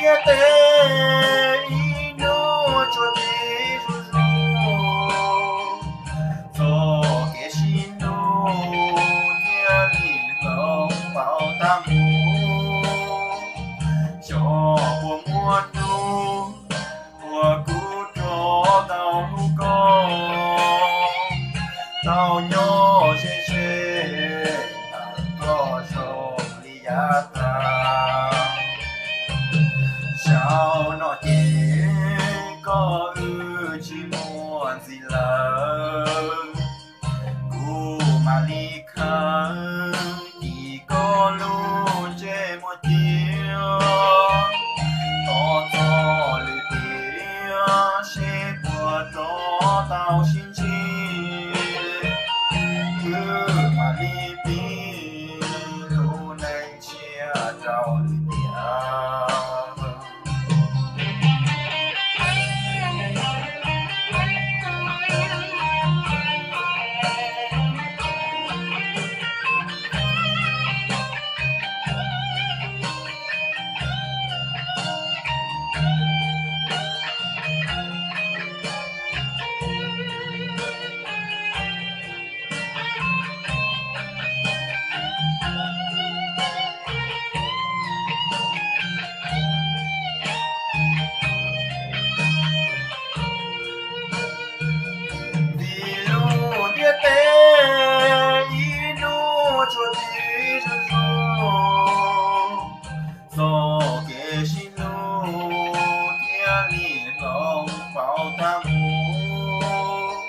Tiaj teb ib hnub tsuas tiv zuj zus, txoj kev sib hlub thiaj li hloov pauv tag mus. Xyov puas muaj hnub uas kuv rov tau hlub koj, tau nyob ze ze ntawm koj zoo li yav tag. Zaum no ces koj wb tsis muaj ntxiv lawm, kuv mam li khaws tis koj lub ntsej muag cia, tos txog lwm tiam seb puas rov tau sib ntsib, wb mam li pib lub neej tshiab rau lwm tiam. Vim lub ntiaj teb ib hnub tsuas tiv zuj zus, txoj kev sib hlub thiaj li hloov pauv tag mus.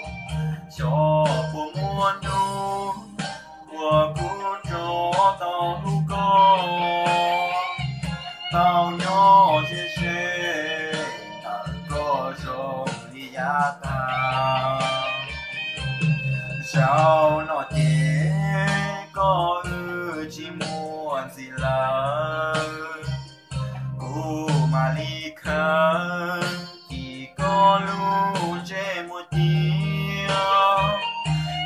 Xyov puas muaj hnub uas kuv rov tau hlub koj, tau nyob ze ze ntawm koj zoo li yav tag. Zaum no ces koj wb tsis muaj ntxiv lawm, kuv mam li khaws tis koj lub ntsej muag cia,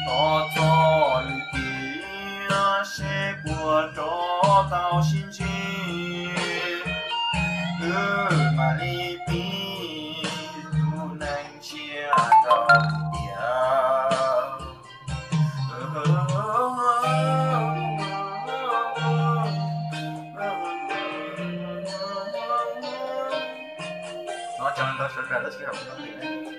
tos txog lwm tiam seb puas rov tau sib ntsib, wb mam li pib lub neej tshiab rau lwm tiam. Nov tso ntau sawv daws lub sij hawm no.